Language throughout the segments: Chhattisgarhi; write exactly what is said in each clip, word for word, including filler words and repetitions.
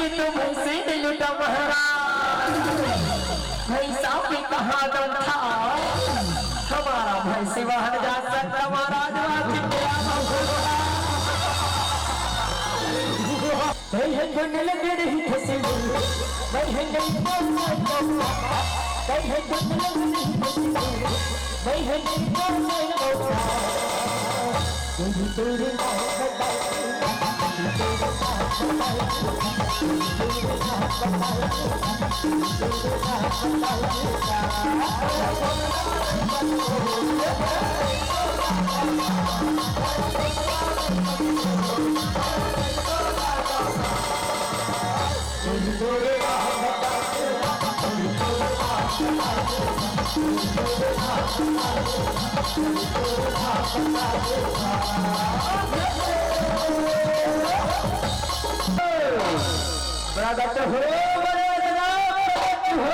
तो भैंसे ने लूटा महाराज, भैंसा पे कहाँ दम था? हमारा भैंसी बाहर जा सकता महाराज, वहाँ चिल्ला। मैं है गुंडल तेरे ही खुशी, मैं है गई बोलना, मैं है गुंडल तेरे ही खुशी, मैं है गई बोलना। प्रगट हो, प्रगट हो।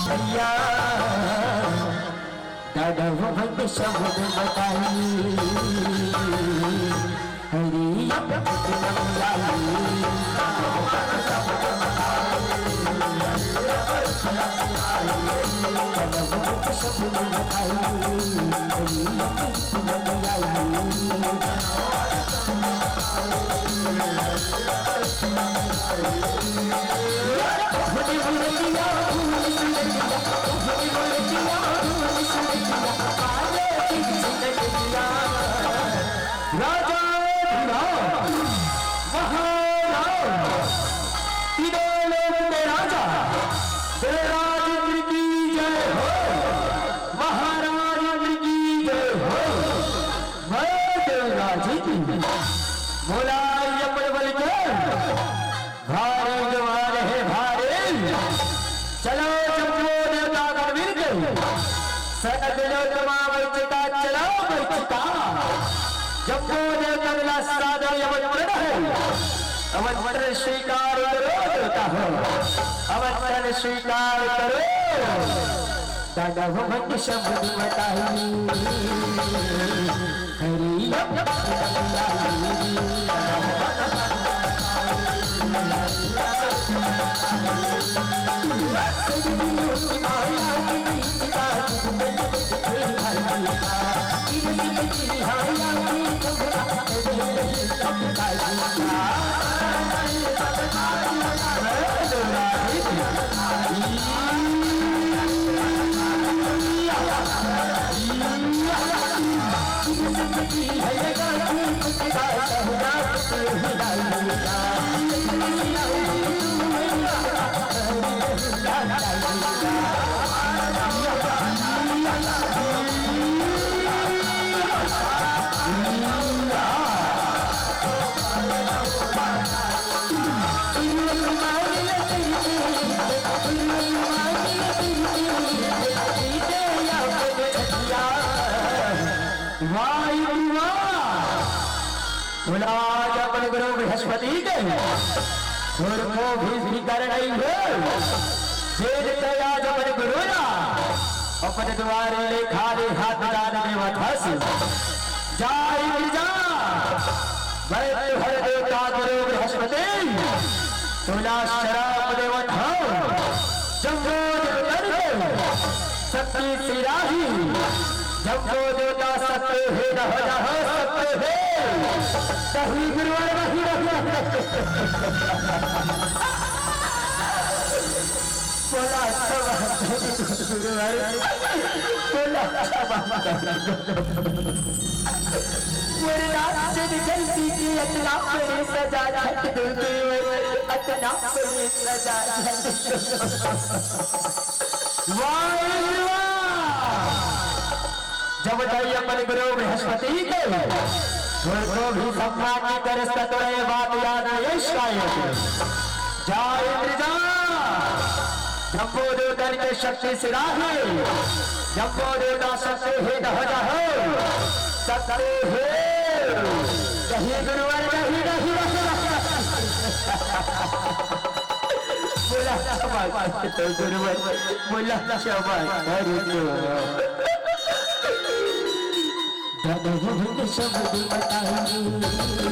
भैया, दादा वो भक्त शब्द बताई। हरी राजा धिराज, महाराज, तीनों लोक के राजा, देवराज इंद्र की जय हो, महाराज इंद्र की जय हो। मैं देवराज इंद्र, बोला यमन बल के भारी जवान है भारी। चलो जम्बो देवता गण मिल गए। सनक लोक मा बैठता, चलो बैठता। जम्बो देवता मिला सादर यमन प्रण है। अमंत्रण स्वीकार करो देवता हो। अमंत्रण स्वीकार करो। दादा भगवत शब्द बताई। हरि वाह, वाह। बोला आज अपन गुरु बृहस्पति के, और को भी स्वीकार नहीं हो। जेन तैं आज अपन गुरु ला अपन दुवारे ले खाली हाथ जान देवत हस। जा इंद्र जा, मैं तुंहर देवता गुरु बृहस्पति तोला श्राप देवत हंव। जम्बो देवतन के शक्ति सिराही, जम्बो देवता सत्य हे, दह दह सत्य हे। सही गुरुवर, वही, वही। बोला अच्छा बात है, गुरुवर। बोला अच्छा बात है। मोर नाम से निकल पीछे अतना बड़े सजा झट दे दे, अतना बड़े सजा झट दे। वाह, वाह। जब तई अपन गुरु बृहस्पति के, उनको भी सम्मान नहीं करे, तो ये बात याद नहीं है शायद। जा इंद्र जा, जम्बो देवतन के शक्ति सिराही, जम्बो देवता सत्य हे, दह दह सत्य हे। कहीं गुरुवर नहीं, नहीं, नहीं, नहीं। बोला क्षमा कर दो गुरुवर, बोला क्षमा कर दो। दादा जी के शब्द बताइए।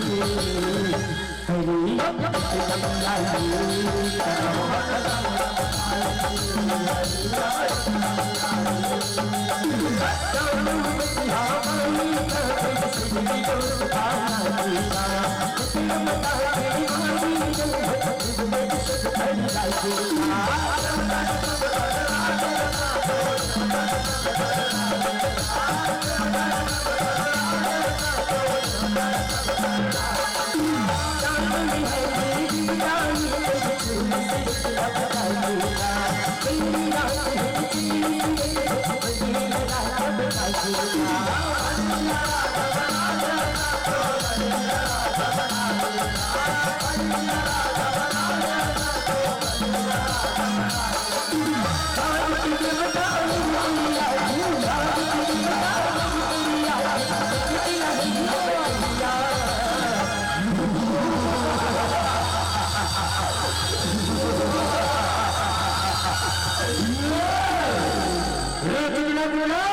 रे चुगला बुला,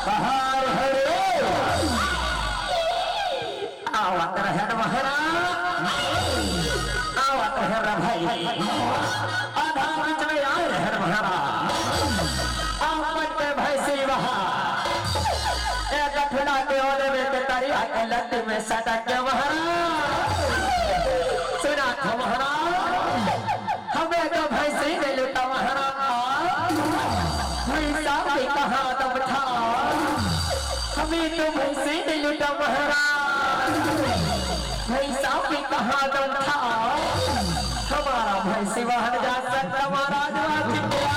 बाहर हरे। आवत रहन महाराज, आवत रहन रे भाई, आधा बीच में आए रहन महाराज। आपन के भैंसी वहा, ए गठड़ा के ओले में के तरिया के लत्ती में सटक के महाराज। सुना था महाराज, हमें तो भैंसी नहीं लूटा महाराज, भैंसा भी कहाँ दम था, हमें तो भैंसी नहीं लूटा महाराज, भैंसा भी कहाँ दम था, हमारा भैंसी वाहन जा सकता महाराज, वाह चित्तिया।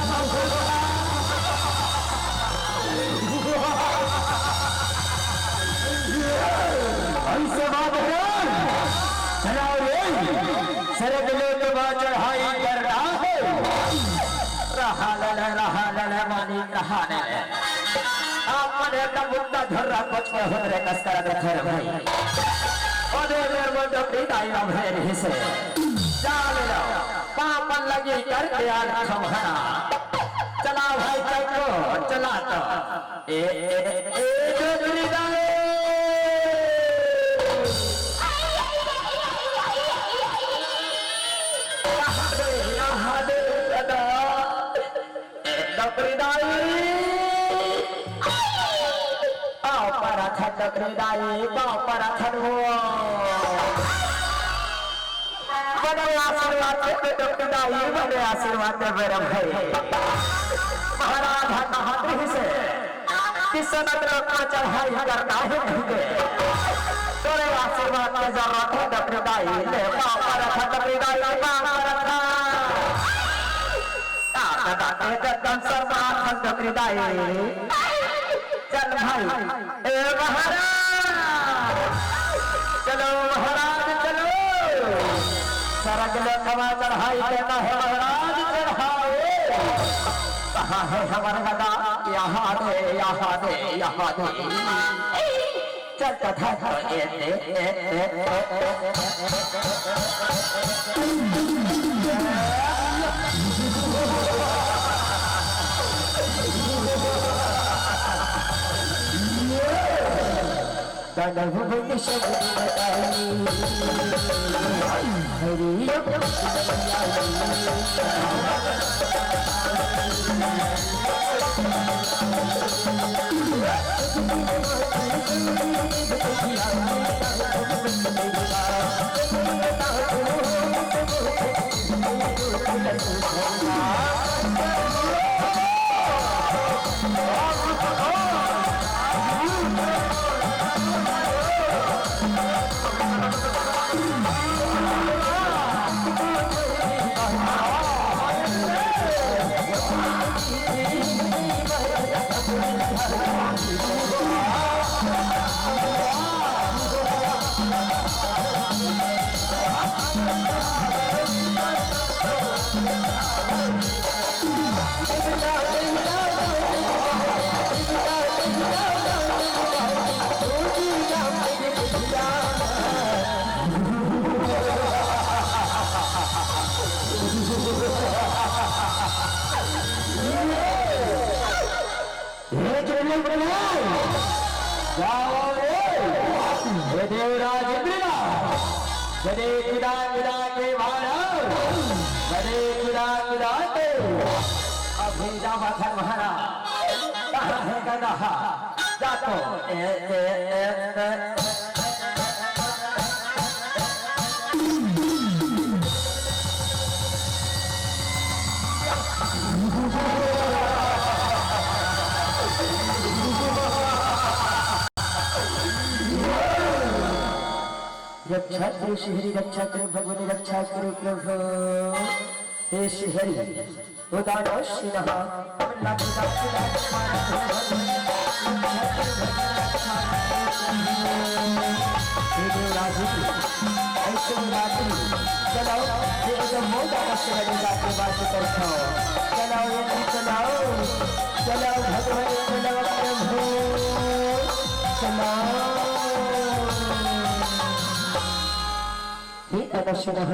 ऐसे बात कर, चलाओ रे, सरग लोक मा चढ़ाई करना है। रहा ले ले, रहा ले ले, मालिक रहा ले ले। आपने तब मुद्दा धर्रा कुछ के होत रे कस कर दे थे भाई। ओ दे दे वो डोकरी दाई मा भेर ही से। जा ले लो, पापन लगी करके आज खमहना। चला भाई चल को, चला तो। ए, ए, ए, ए, डोकरी दाई। रहा दे, रहा दे, दादा। ए, डोकरी दाई। आओ परथन डोकरी दाई, आओ परथन हो। बने आशीर्वाद दे बे डोकरी दाई, बने आशीर्वाद दे बे रे भाई। महाराज हा कहात रहिसे कि सनत लोक मा चढ़ाई करना है तुझे। तोरे आशीर्वाद के जरूरत है डोकरी दाई, ले पाँव परत हा डोकरी दाई, पाँव परत हा। दादा दादा एकदम शर्मा हा डोकरी दाई। चल भाई, ए महाराज, चलो महाराज, चलो। सरग लोक मा चढ़ाई करना है महाराज, चढ़ाओ। कहाँ है हमारा दादा? यहाँ दे, यहाँ दे, यहाँ दे। चल, चल, चल, चल, ए, ए, ए, ए। दानव बन शब्द बताई। हरि हे चोरी प्रधान, जाओ रे। हे देवराज इंद्रनाथ, जदे कुदा कुदा के मारो, जदे कुदा कुदा के। अभी जा मथन महाराज, कहाँ है गदहा? जा तो। ए, ए, ए, ए। रक्षा करे श्रीहरि, रक्षा करे भगवती, रक्षा करे प्रभु। हे श्रीहरि, उदार सिंह, हे देवराज जी, ऐसे में रात्रि चलाओ, ये तो मौत अवश्य लगेगा के बात करता हूँ। चलाओ, ये भी चलाओ, चलाओ भगवान, चलाओ प्रभु, चलाओ। हे तपस्विनः,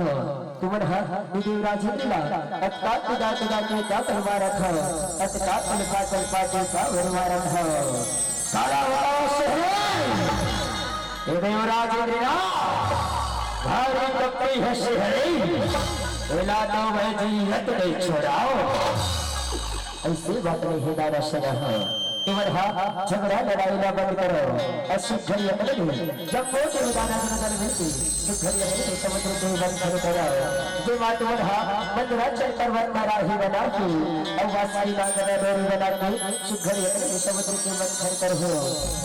तुमन ह देवराज इंद्र ला अतका कुदा कुदा के का बनवारत हव, अतका तलपा तलपा के का बनवारत हव। साला वाला से है। हे देवराज इंद्र ना, भारी भक्ति है श्रीहरि, एला तो मैं जीवत नहीं छोड़ाओ। ऐसे बात नहीं है दारा सिंह। तुमन हा झगड़ा लड़ाई ला बंद करो। अउ सुघर यमन में जम्मो देवदानव मन मिलके सुघर यमन में समुद्र के मंथन करो। जेमा तुमन हा मंदराचल पर्वत मा राही बना के अउ वासुकी नाग मा डोरी बना के सुघर यमन में समुद्र के मंथन करहू।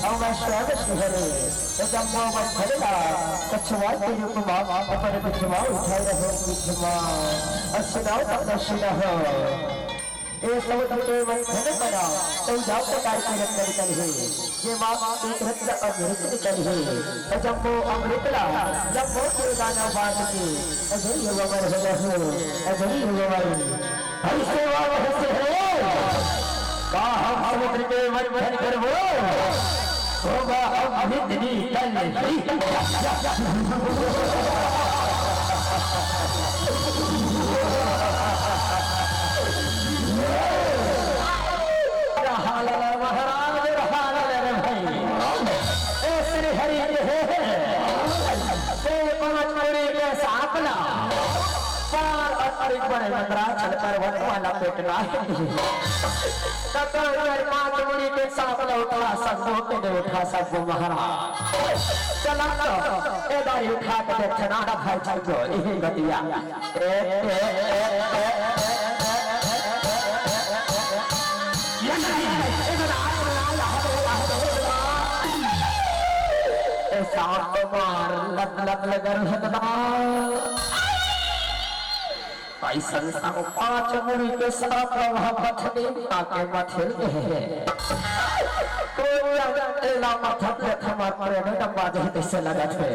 अउ मैं स्वयं श्रीहरि ए जम्मो मंथन ला कछुआ के रूप मा अपन पीठ मा उठाए रहेंव पीठ मा। अउ सुनाओ तब सुनाओ। ए समुद्र के मंथन मा चौदह प्रकार के रत्न निकलही, जेमा एक रत्न अमृत निकलही। अउ जम्मो अमृत ला जम्मो देवदानव बांट के अजय अमर हो रहू, अजय अमर। ऐसे वाह, ऐसे है। का हम समुद्र के मंथन करबो? होगा अमृत निकलही। रहा लला महाराज, रहा लला रे भाई। ए श्रीहरि के हे, हे, ए पांच मुड़ी के सांप ला, पार अतरिक बड़े मंदराचल पर्वत मा लपेटना हे। त तोर पांच मुड़ी के सांप ला उठा सकबो के नहीं उठा सकबो महाराज? चला तो, ए दाई उठा के देखना ना भाई जी को, यही बतिया। ए, सांप मार, लत, लत लगर हकदा। अइसन संग पांच मुड़ी के सांप वहाँ पथनी आके मथिल दे। कोई एला मथत ले थमा करे न डब्बा दे तइसे लगत हे।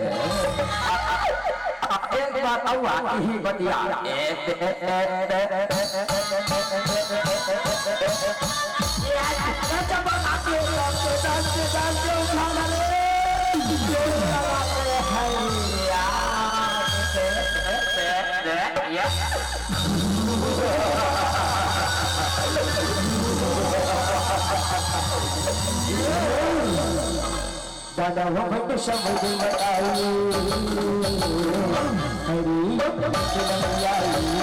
एक बार अउ आके ही बतिया। नव भट शब्द बताई, हरि भक्त बन आई।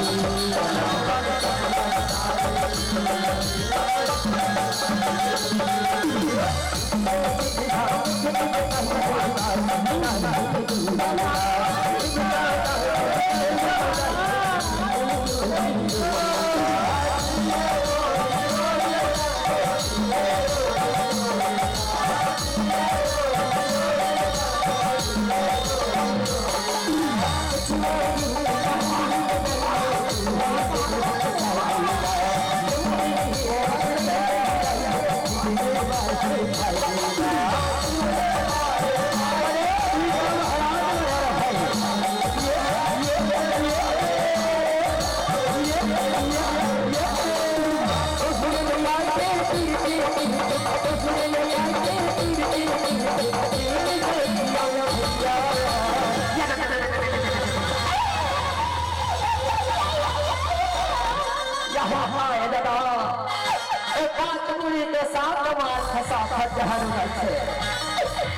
ए बात मुड़ी के साथ मार खसा खत जहर उगल छे।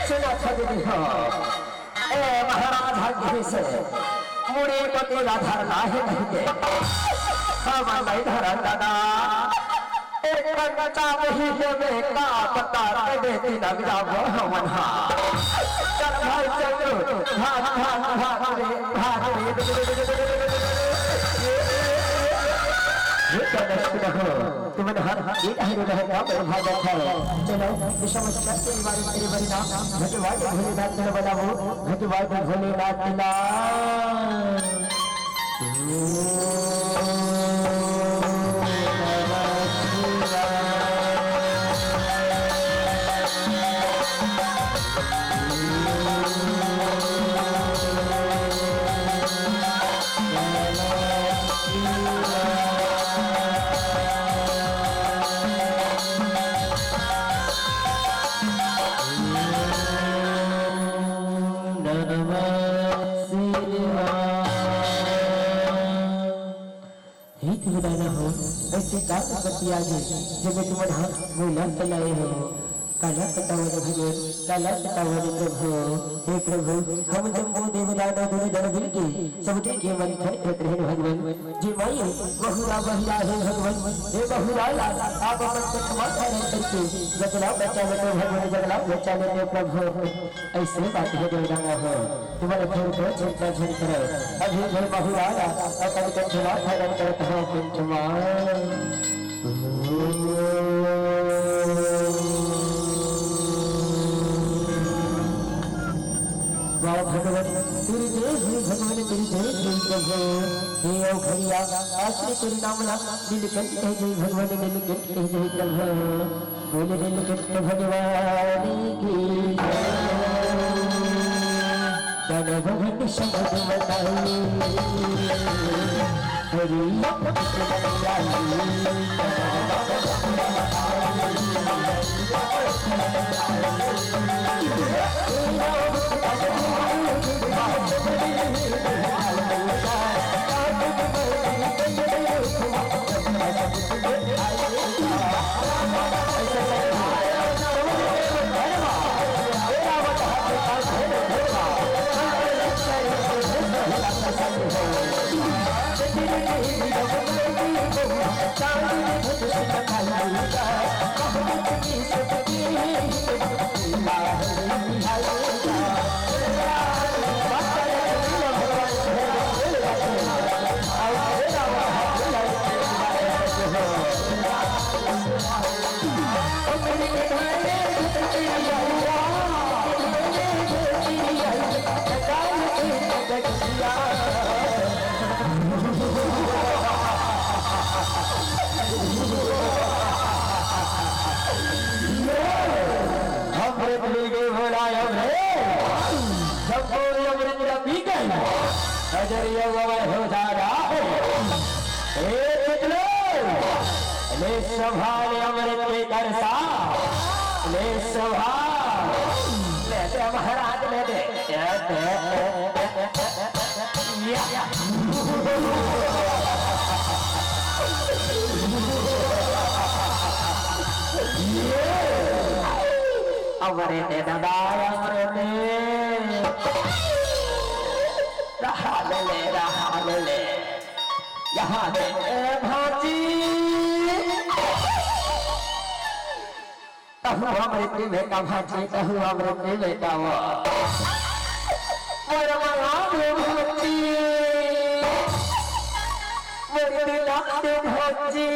सुना खगनी हो। ए महाराज हर कहीं से मुड़ी को तेरा धरना है नहीं के। हम नहीं धरन दादा। ए कच्चा वही के में का पता के देती लग जाबो हमन हा। चल भाई चल, भाग, भाग, भाग रे, भाग रे। हे कनक हो, तुमन हर एक हरे रहे का बड़ भागत है। चलो, विषम शक्ति निवारण तेरे बलिदान, भगवान भोलेनाथ चलो बनाओ, भगवान भोलेनाथ ना। हे देवदाना हो, ऐसे का विपत्ति आ गे, जेमे तुमन हा मोला बुलाए हो? काला बतावव भगवान, काला बतावव प्रभु। हे प्रभु, हम जम्मो देवदाना दुनों दल मिलके सबके मन खट खट रहे भगवान। जे माई बहुरा बहिरा हे भगवान, हे बहुरा ला, आप अपन कठमा धारण करके जगला बचा लेते भगवान, जगला बचा लेते प्रभु। ऐसे बात हे देवदाना हो, तुम्हारे घर को चिंता झन करो। अभी मैं बहुरा ला, अपन कठमा धारण करत हो कंठमा। वाह भगवान, तेरी जय हो भगवान, तेरी जय हो प्रभु। हे अवघड़िया, आज मैं तेरे नाम ला नीलकंठ कह जय भगवान, नीलकंठ कह जय प्रभु। बोल नीलकंठ भगवान की जय। तन भवन शब्द बताई, हरि अमृत मिल गए बोला अमृत। जब कोई अमृत न पी गए, नजरिया अमर हो जा रहा है। ए चितलो, ले शोभा ले अमृत के करसा, ले शोभा, ले दे महाराज, ले दे। या। अमृत दे दादा, अमृत दे। रहा ले ले, रहा ले ले। यहाँ दे, ए भांजी। तहु अमृत बेटा भांजी, तहु अमृत बेटा वो। मोर मया दे भांजी। मोर दिला दे भांजी।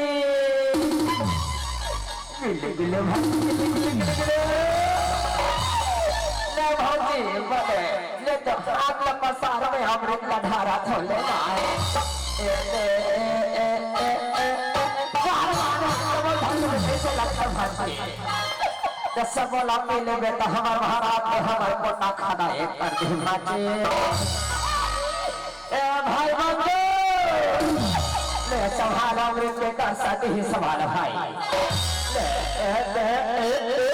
गिले, गिले भांजी, गिले, गिले, गिले, गिले। ले भांजी, बने, ले तो हाथ ल पसार में अमृत ल ढारत हों, ले ना। ए, ए, ए, ए, ए, ए, ए, ए, वाह, वाह, वाह, वाह, भांजी, कैसे लगता भांजी? जब सब बोला पी लेबे तो हमर महाराज तो हमर कोटा खाना एक कर दे भांजी। ए भाई बंधु, ले सवाल अमृत के कर साथ ही सवाल भाई। ले, ए, ए, ए, ए,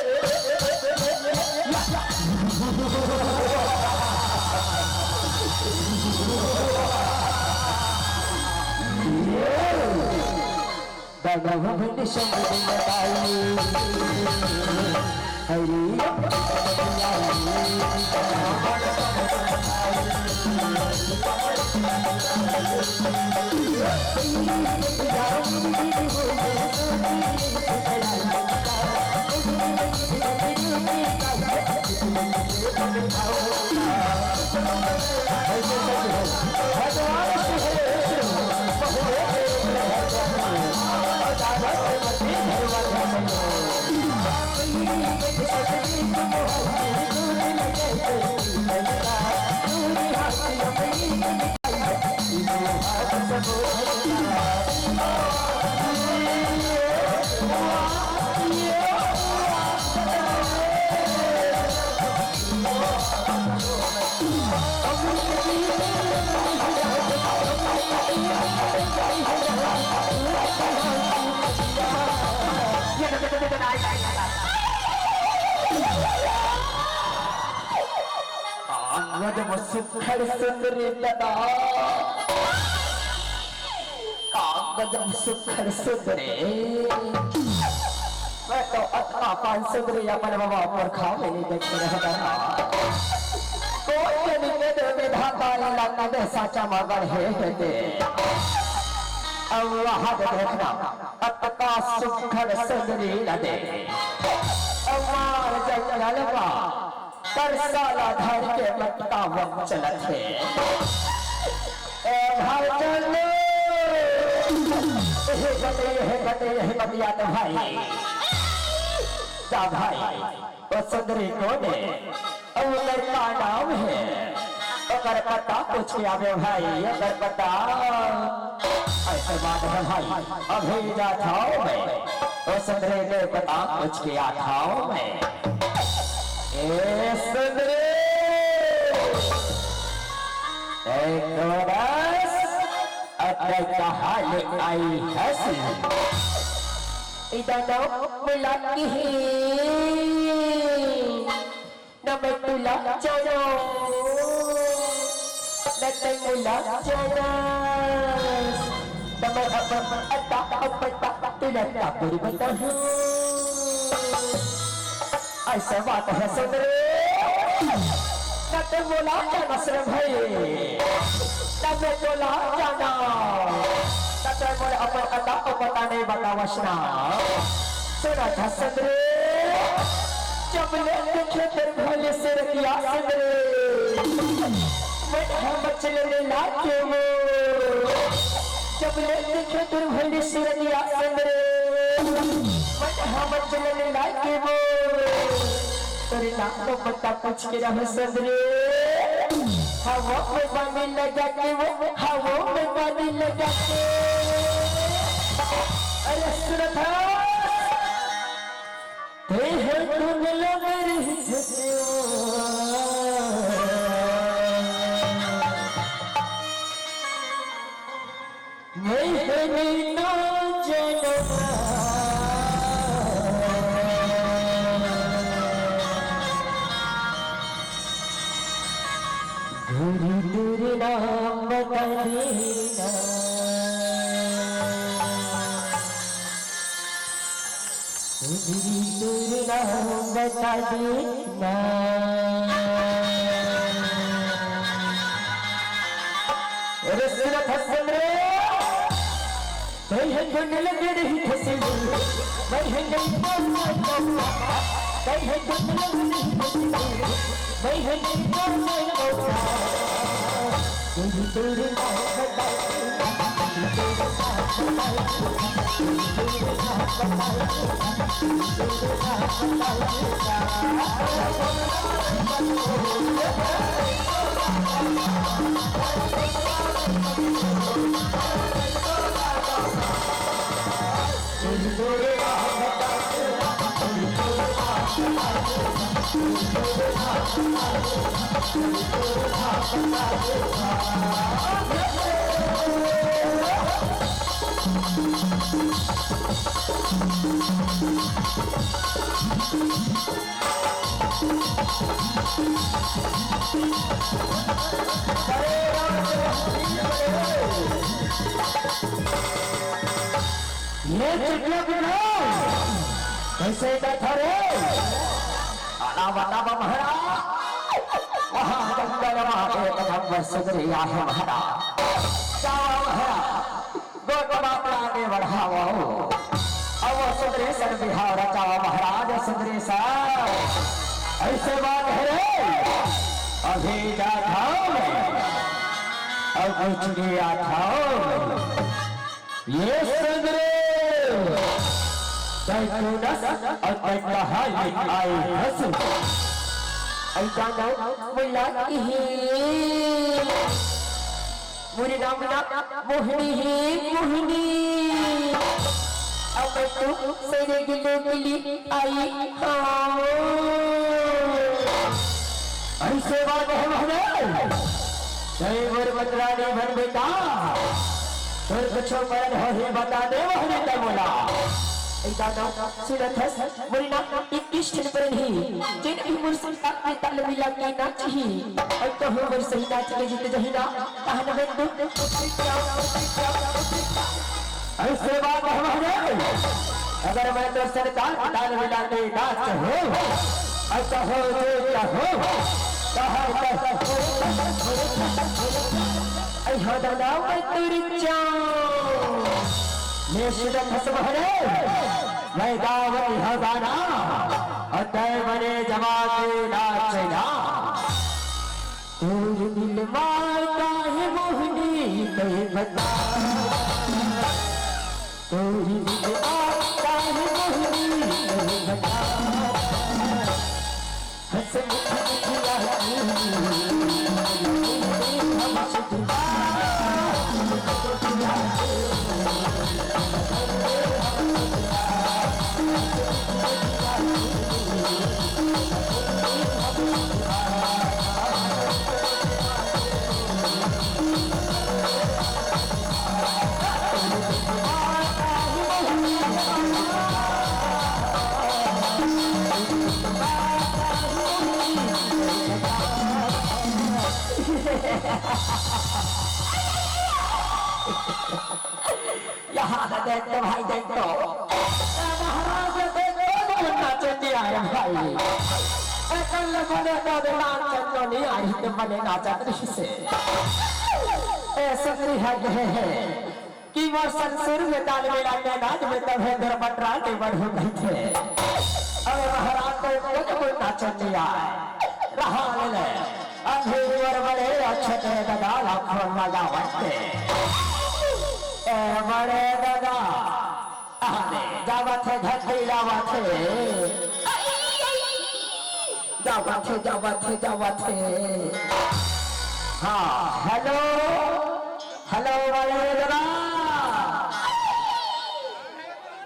अंगद मुसुखर सुंदरी दादा। कागजम सुखर सुंदरी। मैं तो अतना पान सुंदरी अपन बाबा पुरखा में नहीं देखे रहता ना। कोई के नहीं दे विधाता, ला के दे साचा मगर हे हे दे। अब वहाँ दे देखना, अतका सुखर सुंदरी न दे। अब मार जंगल का तरसाला धर के मटकावन चलत हे। ए भाई चंदू, यही बते, यही बते, यही बतिया तो भाई। जा भाई, वो सुंदरी कोन हे? अउ ओकर का नाम हे? ओकर पता पूछ के आबे भाई, ओकर पता। ऐसे बात हे भाई, अभी जात हौं मैं, वो सुंदरी के पता पूछ के आत हौं मैं। ए सुंदरी, ए गोरस, अतै कहाँ ले आई हस? इधर मिला की ही। न मैं तुला जानो, न तै मोला जानस। न मैं अपन अता, अपन पता तुला काबर बताहूँ। ऐसे बात हे सुंदरी, न तै मोला जानस रे भाई, न मैं तोला जानस। न तै मोला अपन अता, अपन पता नहीं बतावस ना। सुनत हस सुंदरी, जब ले देखे तोर भले सुरतिया सुंदरी, मैं हम चले लागे वो। जब ले देखे तोर भले सुरतिया सुंदरी, मैं हम चले लागे वो। तोर नाम तो पता पूछ के रहो सुंदरी, हवा में पानी लगा के वो, हवा में पानी लगा के। अरे सुनत हस, हे हे तुम लोग रे हंसते हो। नहीं है मीना जनवा। दूरी दूरी नाम बता देना। तेरे नाम बता देना। अरे सुन फसम रे, मैं है गुंडल के नहीं फसम, मैं है नहीं फसम, मैं है गुंडल के नहीं फसम, मैं है नहीं फसम। ये चुटिया बुढ़ा कैसे बैठा रे? आला वाला बा महाराज। वहाँ जंगल में एक नंबर सुंदरी आहे महाराज। जावा महाराज, गोटवा प्राणी बढ़ावा। अब वो सुंदरी सन बिहाव रचावा महाराज, सुंदरी सन। ऐसे बात है रे, अभी जात हूँ मैं, अब कुछ नहीं आता हूँ। ये सुंदरी, तै कौन अस और तै कहाँ ले आई हस? ऐसा ना मुला की मोर नाम ना मोहिनी हे, मोहिनी। अब मैं तो सैरे के लोग के लिए आई हूँ। ऐसे बात है महाराज, जय मोर बतरानी बन बेटा, तोर कुछो मरन हो ही बता दे मोहिनी तै मोला। ऐसा ना सुनत हस, मोर नाम इक्कीस ठन बरन ही, जेन भी मोर संग ताल में ताल मिला के नाचही, अउ कहूँ मोर सही नाच के जीत जही ना, तहन बंधु। ऐसे बात है महाराज, अगर मैं तोर संग ताल में ताल मिला के नाचहूँ, अउ कहूँ जीत जहूँ, तहन बंधु। ऐ हो दादा मैं तोर चाँव। ये सुनत हस महाराज, मैं गावत हँव गाना, अउ तै मने जमा के नाचना। तोर दिल मा का हे मोहिनी तै बता, तोर दिल मा का हे मोहिनी तै बता। यहाँ तो देख तो भाई, देख तो। ए महाराज, देख तो, जो नाचे दिया है भाई। ए कल बने तो नाच तो नहीं आ रही, तो बने नाचत रही से। ए सुंदरी है, है, है। कि मोर संग सुर में ताल मिला के नाच में तभे तोर बटरा के बढ़ू कहिथे। अबे महाराज तो एको जब नाचन नइ आय। रहा ले ले। अभी मोर बड़े अच्छे ते ददा लाखों लगावत हे। ए बड़े ददा। अरे, जावत हे घंटी लावत हे। जावत हे, जावत हे, जावत हे। हाँ, हेलो। हेलो, बड़े ददा।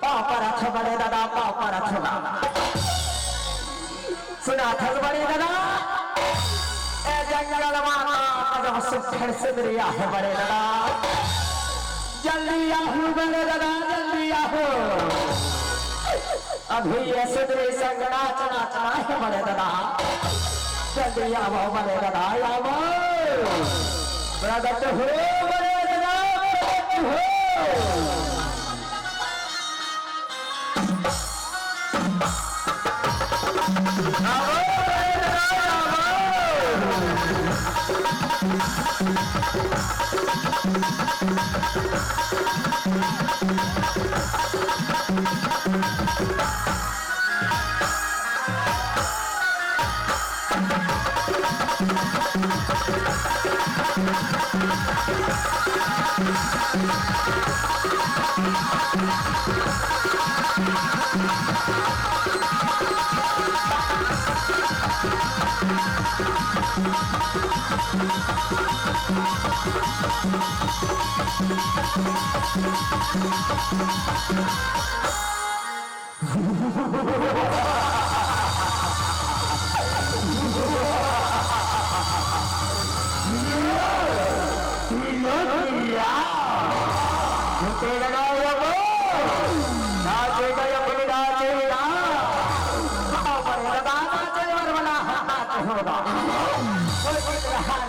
पाँव परत हँव बड़े ददा, पाँव परत हँव। सुनत हस बड़े ददा? ए जंगल मा का अजब सुघर सुंदरी आहे बड़े ददा। जल्दी आहू बड़े ददा, जल्दी आहू। अभी ये सुंदरी संग नाच नाचना हे बड़े ददा। जल्दी आवो बड़े ददा, आवो। प्रगट हो बड़े ददा, प्रगट हो।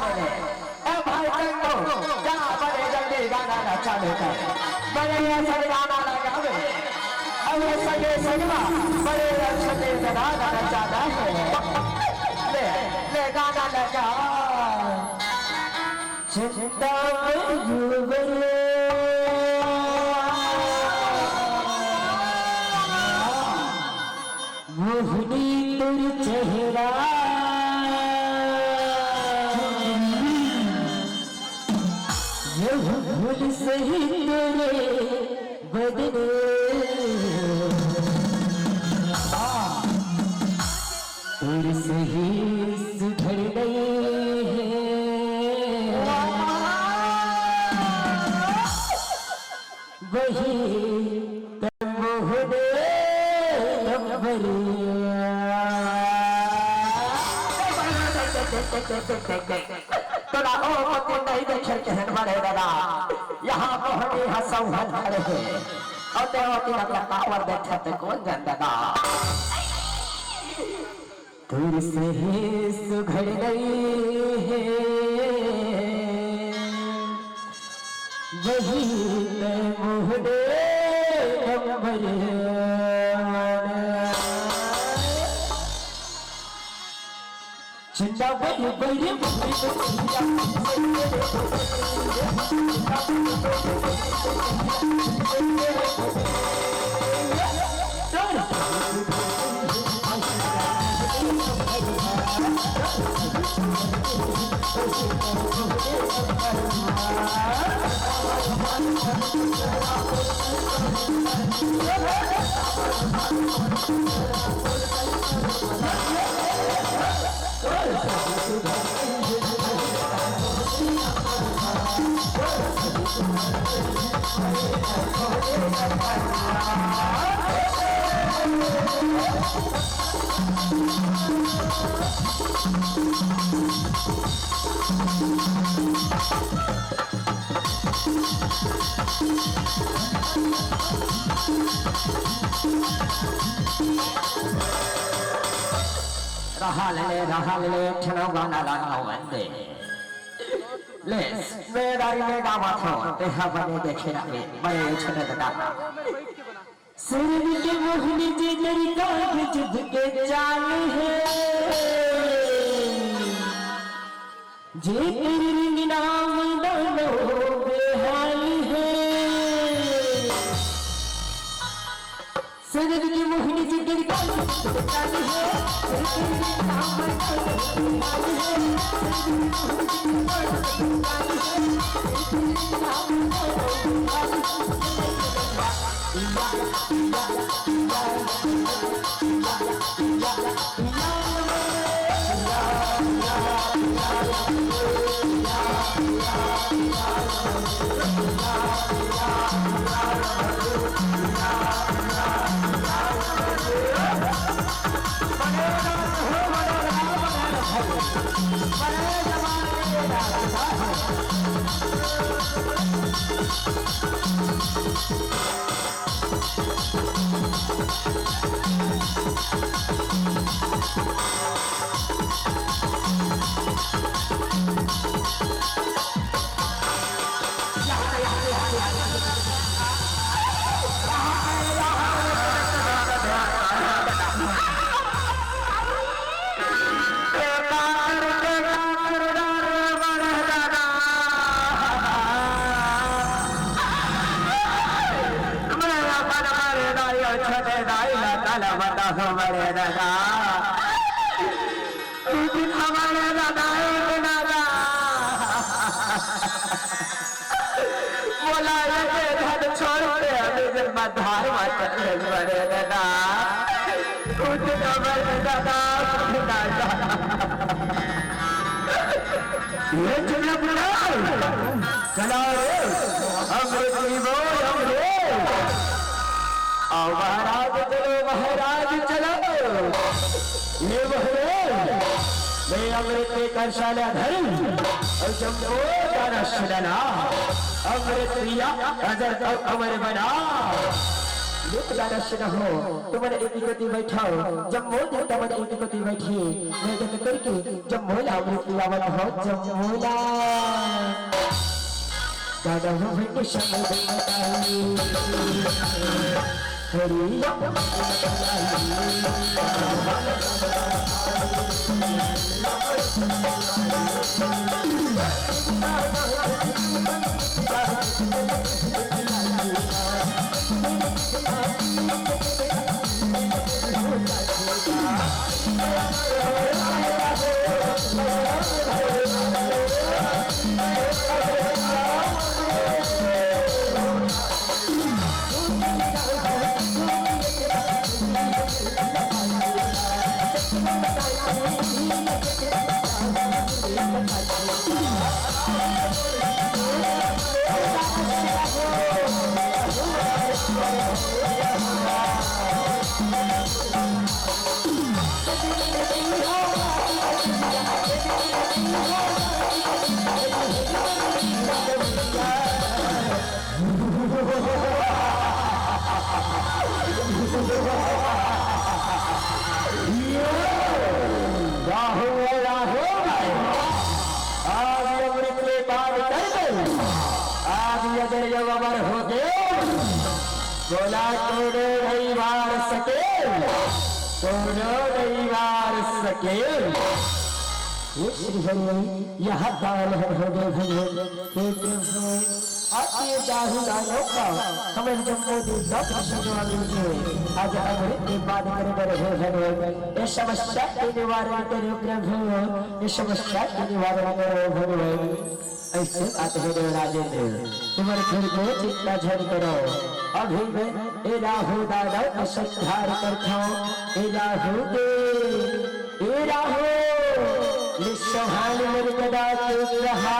ए भाई चंदू, जा बड़े जल्दी गाना नचा लेते हैं। बड़े ऐसा गाना लगा बे। अब ये सगे सगमा, बड़े अच्छे से गाना नचाना है। ले, ले गाना लगा। चिंता में डूबे। मोहनी तोर चेहरा, यह भूल सही तेरे बदन, तोर सही सुधर गई है। वही तब मोहने नंबरिया। तोला ओ पति नहीं देखे केहन बड़े दादा, यहाँ मोहनी हंसौहन खड़े हे, और देवती नगला कावर देखत कौन जन दादा। तोर सही सुघर गई है, वही मैं मोहने नंबर। चिंता बड़ी बड़ी रहा ले, रहा ले, ठनो गाना ला गावन दे। ले, मेदारी में गावत हो, तेहा बने देखे रहे, बड़े छने दादा। सुरग के मोहनी जे तेरी कागज के चाल है, जे तेरी नाम डालो बेहाल है। सुरग के मोहनी जे तेरी कागज के चाल है, जे तेरी नाम डालो बेहाल है। सुरग के मोहनी जे तेरी कागज के चाल है, जे तेरी नाम डालो बेहाल है। हमरे दादा, उठ हमरे दादा, उठ दादा। बोला ये धन छोड़ के अभी जब मधार मा चल बड़े दादा। उठ हमरे दादा, उठ दादा। ये चुनपुरा, चला रे, अमृत पीबो, अमृत। आओ महाराज चलो, महाराज चलो। ये बहरे, मैं अमृत के करशाला धरी, और जब वो गाना सुनाना, अमृत पिया, अजर और अमर बना। ये गाना सुना हो, तुमन एक कोती बैठाओ, जब वो दिन तुमन एक कोती बैठे, मैं जब करके जब मोला अमृत पियावत हो, जब मोला। दादा हो के शब्द बताई। हरिया। राहु, राहु, आज अमृत में पान कर दे, आज अगर ये अमर हो गए, बोला कोनो नहीं मार सके, कोनो नहीं मार सके। हे श्री हरि, यह दान हम हो गए भगवान। हे प्रभु, आज ये राहु दानव का हमर जम्मो देवता प्रसन्न होके आज अमृत के पान करे बर हे भगवान। ये समस्या के निवारण करो प्रभु, ये समस्या के निवारण करो भगवान। ऐसे बात हे देव राजेंद्र, तुम्हारे घर को चिंता झन करो। अभी मैं ए राहु दानव के संहार करथौं। ए राहु के, ए राहु, ये सवाल मन कदा के रहा,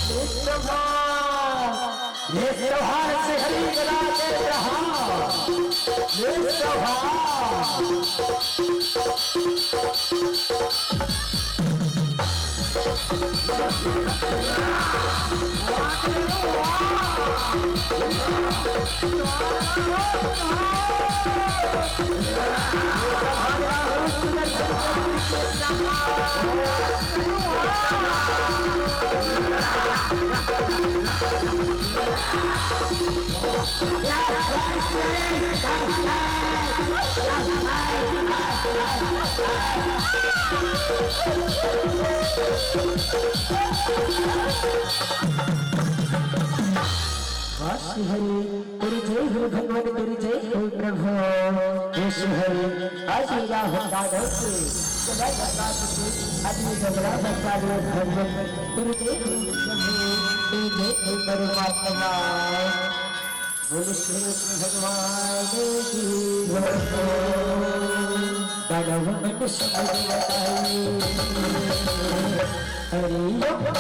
ये सवाल, ये सवाल से हरि कदा के रहा, ये सवाल। वाह श्री हरि, तेरी जय हो भगवान, तेरी जय हो प्रभु। हे श्री हरि, आज मेरा होता है कि जगह जगह से आदमी झगड़ा करता है भगवान, तेरी जय हो प्रभु, तेरी जय हो परमात्मा। बोलो श्री कृष्ण भगवान की जय। दानव मन समझ बताई। हरि ओम।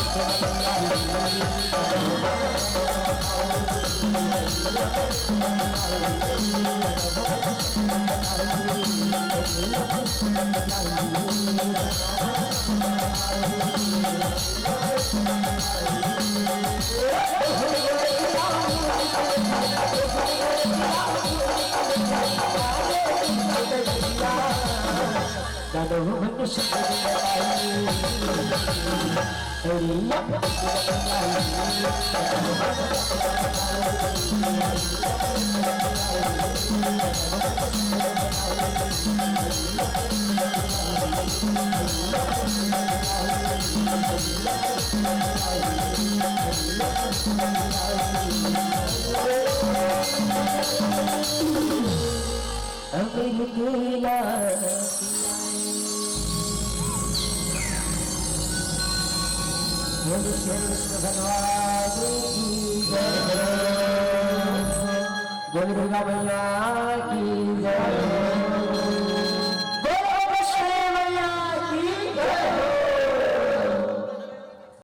बोल श्री कृष्ण भगवान की जय। बोल दुर्गा मैया की